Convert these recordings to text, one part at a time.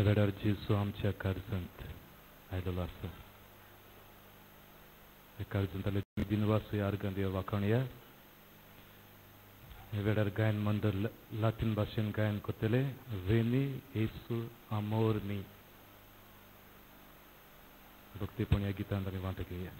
वेळार जेजू आमच्या काळजांत आयलेलो आसा. ह्या काळजांतले दिनवास आर्गां देव वाखाणया. ह्या वेळार गायन मंडळ लातीन भाशेन गायन करतले वेनी येसू आमोर मी. भक्तीपण ह्या गितांत आमी वांटो घेवया.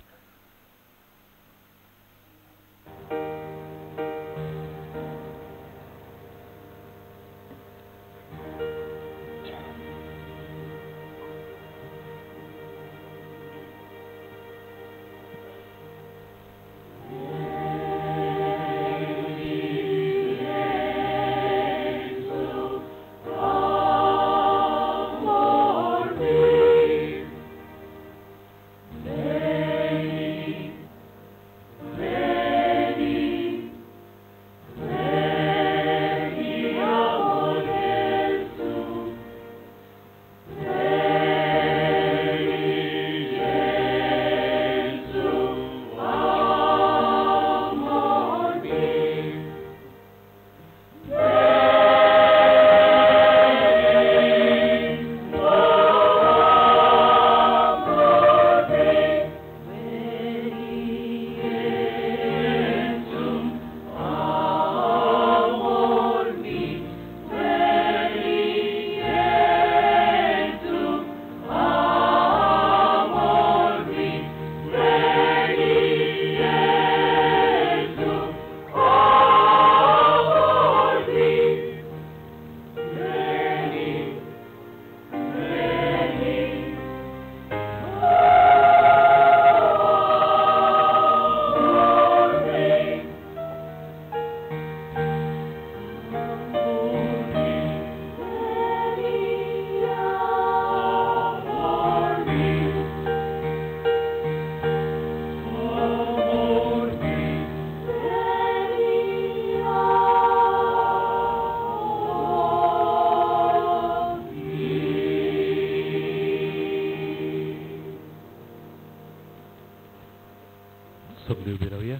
सगळी उबी रावया.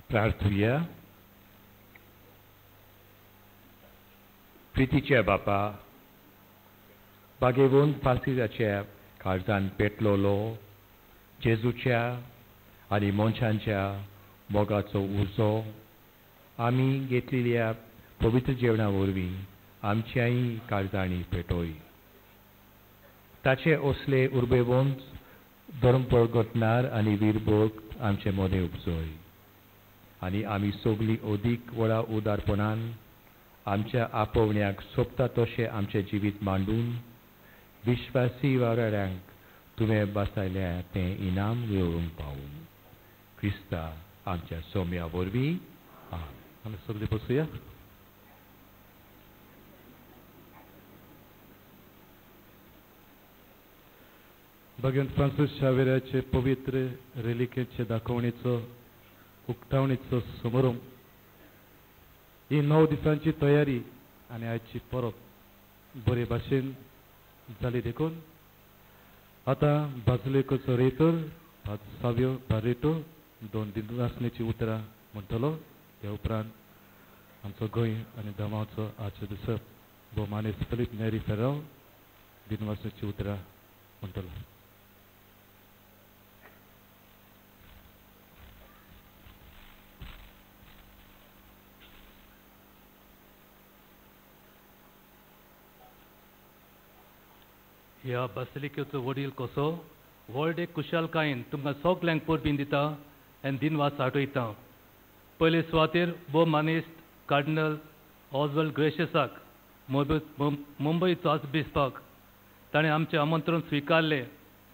प्रार्थुया. प्रितीच्या बापा, बागेवन फासिजाच्या काळजान पेटलोलो जेजूच्या आनी मनशांच्या मोगाचो उजो आमी घेतलेल्या पवित्र जेवणा वरवीं आमच्याय काळजांनी पेटोय. ताचे असले उर्बेवंत धर्म प्रगटणार आनी वीरभोग आमचे मदें उपजोय आनी आमी सगळीं अदीक व्हडा उदारपणान आमच्या आपोवण्याक सोबता तशें आमचें जिवीत मांडून विश्वासी वावराड्यांक तुवें बसायल्या तें इनाम मेळोवंक पावूं. क्रिस्ता आमच्या सोम्या वरवीं. आमी सगळीं बसुया. भगवंत फ्रांसीस शावेराचे पवित्र रेलिकेचे दाखोवणेचो उक्तावणेचो समारंभ ही 9 दिसांची तयारी आनी आयची परब बरे भाशेन जाली देखून आतां बाजलेकोचो रेतर साव्यो बारेटो 2 दिनवासनेची उतरां म्हणटलो. त्या उपरांत आमचो गोंय आनी दमावचो आर्चबिशप भोवमानेस्त फिलीप नेरी फेराव दिनवासनेची उतरां म्हणटलो. ह्या बासिलिकेचो वडील कसो व्हड एक कुशालकायेन तुमकां सगल्यांक परबीं दिता आनी दिनवास आठयता. पयले सुवातेर भोव मानेस्त कार्डिनल ऑजवल्ड ग्रेशसाक मुंबयचो आर्चबिस्पाक ताणें आमचें आमंत्रण स्विकारलें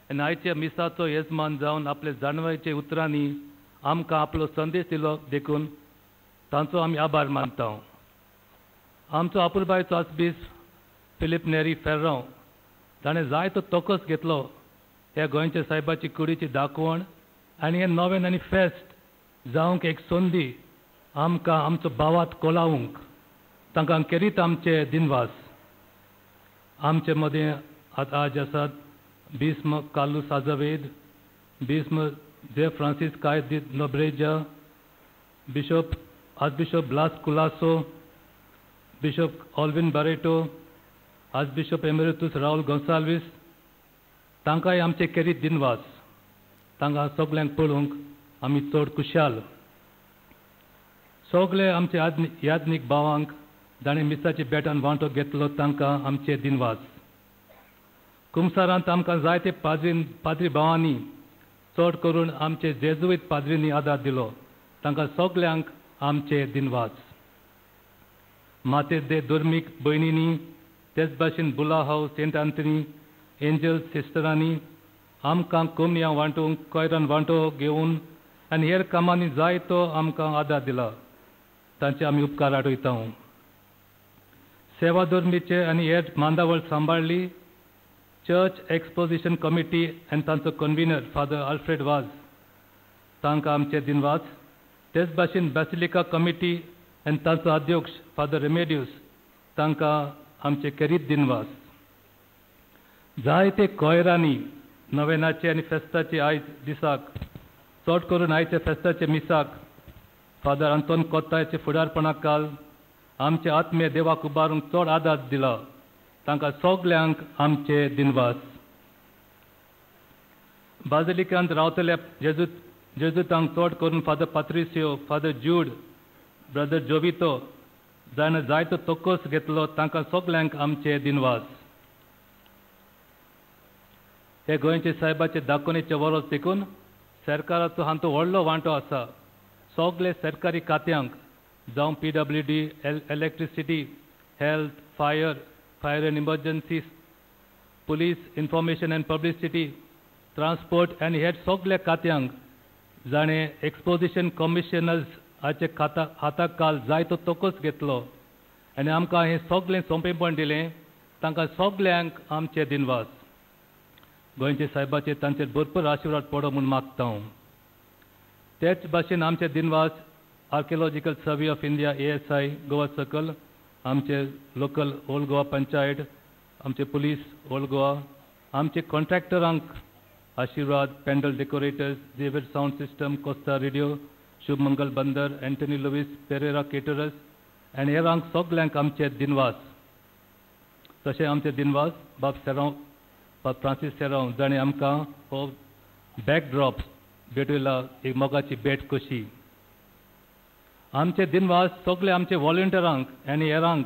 आनी आयच्या मिसाचो येजमान जावन आपले जाणवायचे उतरांनी आमकां आपलो संदेश दिलो देखून तांचो आमी आभार मानता. आमचो आपुलबायचो आर्चबिस्प फिलीप नेरी फेर्रांव ताणें जायतो तोकस घेतलो ह्या गोंयच्या सायबाची कुडीची दाखवण आनी हें नवें आनी फेस्त जावंक एक संदी आमकां आमचो भावात कोलावंक तांकां केरीत आमचे दिनवास. आमचे मदें आतां आज आसात Bhishma Carlos आजवेद, Bismo J Francis Kai de Nobreja, bishop archbishop Blas Colaco, bishop Alvin Barreto, archbishop emeritus Raul Gonsalves, तांकांय आमचे खेरीत दिनवास. तांकां सगल्यांक पळोवंक आमी चड खुशाल. सगळे आमचे याज्ञीक भावांक जाणें मिसाच्या बेटान वांटो घेतलो तांकां आमचे दिनवास. कुमसारांत आमकां जायते पाद्री भावांनी, चड करून आमचे जेजुईत पाद्रींनी आदार दिलो, तांकां सगल्यांक आमचे दिनवास. मातेर दे धर्मीक भयणींनी, तेच भाशेन बुलाहाव सेंट आंतनी एंजल सिस्टरांनी आमकां कोमयां वांटूंक, कोयरान वांटो घेवन आनी हेर कामांनी जायतो आमकां आदार दिला, तांचे आमी उपकार आठयता. सेवा धर्मीचे आनी हेर मांदावळ सांबाळ्ळी चर्च एक्सपोजिशन कमिटी आनी तांचो कन्व्हिनर फादर आल्फ्रेड वाज, तांकां आमचे दिनवास. तेच भाशेन बॅसिलिका कमिटी आनी तांचो अध्यक्ष फादर रेमेडियूस, तांकां आमचे खेरीत दिनवास. जायते कोयरांनी नवेनाचे आनी फेस्ताचे आयज दिसाक, चड करून आयच्या फेस्ताचे मिसाक फादर आंतोन कोत्ताचे फुडारपणाक काल आमचे आत्मे देवाक उबारूंक चड आदार दिला, तांकां सगल्यांक आमचे दिनवास. बाजिलिकांत रावतल्या जेजुतांक चड करून father Patricio, father Jude, brother Jovito जाणें जायतो तोकोस घेतलो, तांकां सगल्यांक आमचे दिनवास. हे गोंयचे सायबाचे दाखोवणेचे वरोस देखून सरकाराचो हांचो व्हडलो वांटो आसा. सगळे सरकारी खात्यांक जावं PWD, electricity, health, fire, fire and emergencies, police, information and publicity, transport आनी हेर सगल्या खात्यांक जाणें एक्सपोजिशन कमिशनर्स हाचे हाताक काल जायतो तोकोस घेतलो आनी आमकां हें सगळें सोंपेपण दिलें, तांकां सगल्यांक आमचे दिनवास. गोंयचे सायबाचे तांचेर भरपूर आशिर्वाद पडो म्हूण मागता हांव. तेच भाशेन आमचे दिनवास archaeological survey of India, ASI, Goa circle, आमचे लोकल ओल्ड गोवा पंचायत, आमचे पुलीस ओल्ड गोवा, आमचे कॉन्ट्रॅक्टरांक Ashirwad, pandal decorators, Xavier sound system, Costa radio, Shubhmangal Bandar, Anthony Luis Pereira caterers आनी हेरांक सगल्यांक आमचे दिनवास. तशें आमचे दिनवास बाब सेरांव, बाब फ्रांसीस सेरांव जाणें आमकां हो बॅकड्रॉप भेटयला, एक मोगाची भेट कशी. आमचे दिनवास सगळे आमचे वॉलंटियरांक आनी हेरांक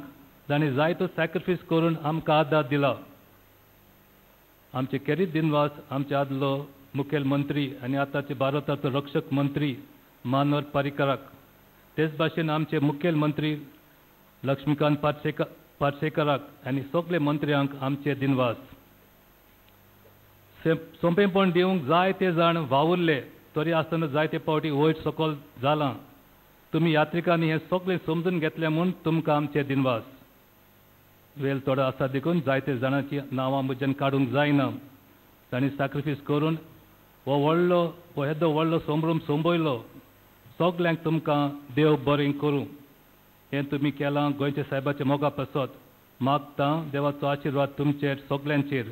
जाणें जायतो सॅक्रिफायस करून आमकां आदार दिला. आमचे खेरीत दिनवास आमचे आदलो मुखेल मंत्री आनी आतांचे भारताचो रक्षक मंत्री मनोहर पर्रीकराक, तेच भाशेन आमचे मुखेल मंत्री लक्ष्मीकांत पार्सेकराक आनी सगळे मंत्र्यांक आमचे दिनवास. सोंपेपण दिवंक जायते जाण वावुरले तरी आसतना जायते फावटी वयर सकयल जालां. तुमी यात्रिकांनी हें सगळें समजून घेतलें म्हूण तुमकां आमचे दिनवास. वेळ थोडो आसा देखून जायते जाणांची नांवां म्हज्यान काडूंक जायना. तांणी सॅक्रिफायस करून हो व्हडलो हो येदो व्हडलो संभ्रम सोंपयलो. सगल्यांक तुमकां देव बरें करूं. हें तुमी केलां गोंयच्या सायबाच्या मोगा पासत मागता देवाचो आशिर्वाद तुमचेर सगल्यांचेर.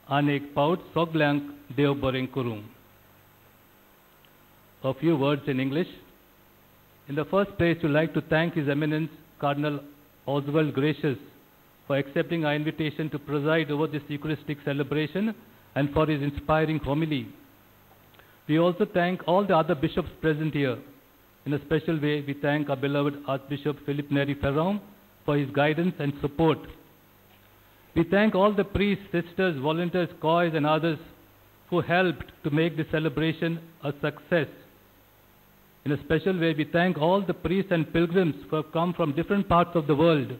आनी एक फावट सगल्यांक देव बरें करूं. A few words in English. In the first place, we like to thank His Eminence Cardinal Oswald Gracias for accepting our invitation to preside over this Eucharistic celebration and for his inspiring homily. We also thank all the other bishops present here. In a special way, we thank our beloved Archbishop Philip Neri Ferron for his guidance and support. We thank all the priests, sisters, volunteers, choirs and others who helped to make this celebration a success. In a special way, we thank all the priests and pilgrims who have come from different parts of the world.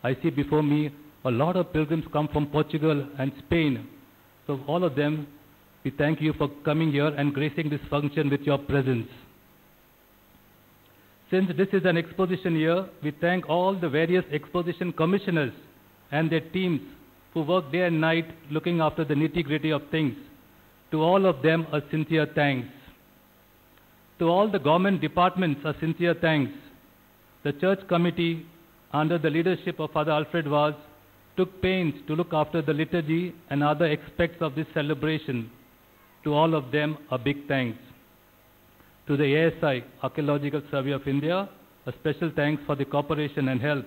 I see before me a lot of pilgrims come from Portugal and Spain. So all of them, we thank you for coming here and gracing this function with your presence. Since this is an exposition year, we thank all the various exposition commissioners and their teams who work day and night looking after the nitty-gritty of things. To all of them, a sincere thanks. To all the government departments, a sincere thanks. The church committee, under the leadership of Father Alfred Vaz, took pains to look after the liturgy and other aspects of this celebration. To all of them, a big thanks. To the ASI, Archaeological Survey of India, a special thanks for the cooperation and help.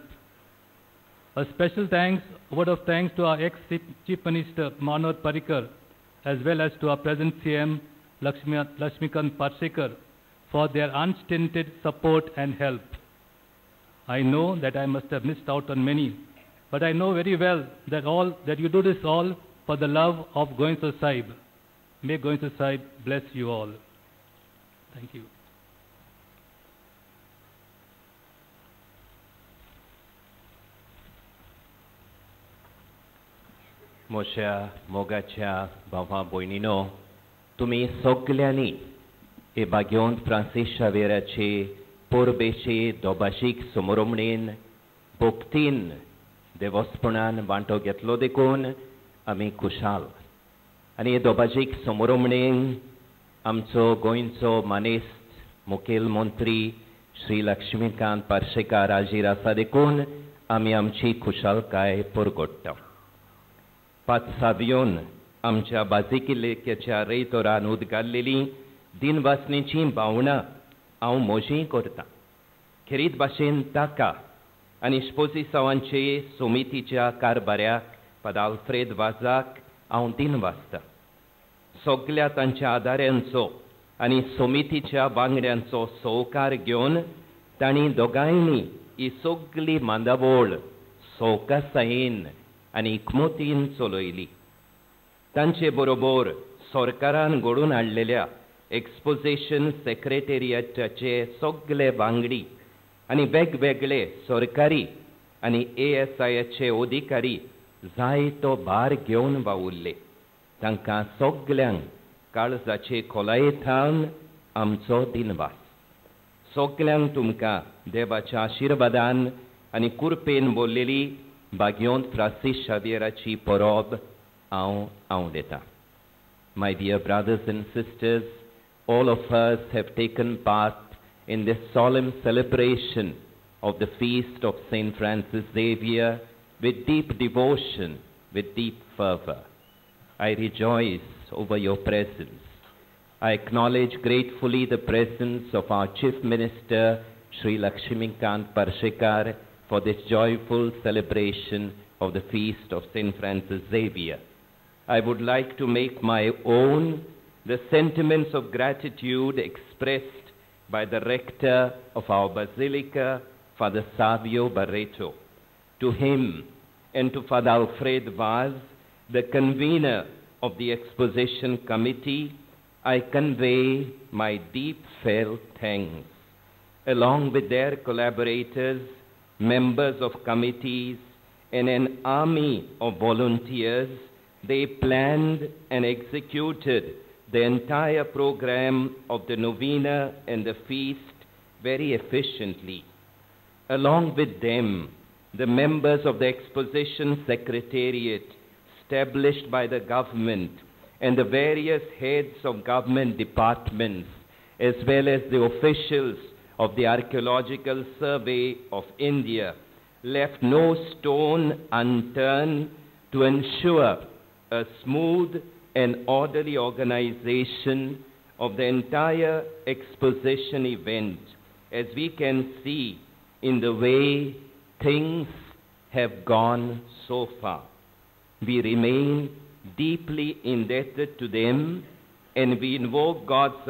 A special thanks, word of thanks to our ex-Chief Minister Manohar Parrikar, as well as to our present CM Laxmikant Parsekar for their unstinted support and help. I know that I must have missed out on many, but I know very well that that you do this all for the love of Goencho Saib. May Goencho Saib bless you all. Thank you. म्हज्या मोगाच्या भावा भयणीनो, तुमी सगल्यांनी हे भाग्योंत Francis शावेराचे परबेचे दोभाशीक समोरमणेन भक्तीन देवस्पणान वांटो घेतलो देखून आमी खुशाल. आनी हे दोभाशीक समोरमणेन आमचो गोंयचो मानेस्त मुखेलमंत्री श्री लक्ष्मीकांत पार्सेकार हाजीर आसा देखून आमी आमची खुशालकाय परगट्टा. पातसावियोन आमच्या बाजिकिलेच्या रेतोरान उदगारलेली दिनवासनेची भावना हांव म्हजी करता. खेरीत भाशेन ताका आनी इश्पोजिसांवांचे समितीच्या कारभाऱ्याक फादर आल्फ्रेद वाजाक हांव दिनवासता. सगल्या तांच्या आदाऱ्यांचो आनी समितीच्या वांगड्यांचो सहकार घेवन तांणी दोगांयनी ही सगली मांदावळ सवकासायेन आनी इकमतीन चलयली. तांचे बरोबर सरकारान घडोवन हाडलेल्या एक्सपोजिशन सेक्रेटेरिएटाचे सगले वांगडी आनी वेगवेगळे सरकारी आनी ASIचे अधिकारी जायतो भार घेवन वावुरले. तांकां सगल्यांक काळजाचे खोलाये थावन आमचो दिनवास. सगल्यांक तुमकां देवाच्या आशिर्वादान आनी कुरपेन बोल्लेली भाग्योंत फ्रांसीस शावियराची परब हांव आवडटा. My dear brothers and sisters, all of us have taken part in this solemn celebration of the feast of Saint Francis Xavier with deep devotion, with deep fervor. I rejoice over your presence. I acknowledge gratefully the presence of our Chief Minister, Shri Laxmikant Parsekar, for this joyful celebration of the feast of Saint Francis Xavier. I would like to make my own the sentiments of gratitude expressed by the rector of our basilica, Father Savio Barreto. To him and to Father Alfred Vaz, the convener of the exposition committee, I convey my deep felt thanks. Along with their collaborators, members of committees, and an army of volunteers, they planned and executed the entire program of the novena and the feast very efficiently. Along with them, the members of the exposition secretariat established by the government and the various heads of government departments, as well as the officials of the Archaeological Survey of India, left no stone unturned to ensure a smooth and orderly organization of the entire exposition event, as we can see in the way things have gone so far. We remain deeply indebted to them, and we invoke God's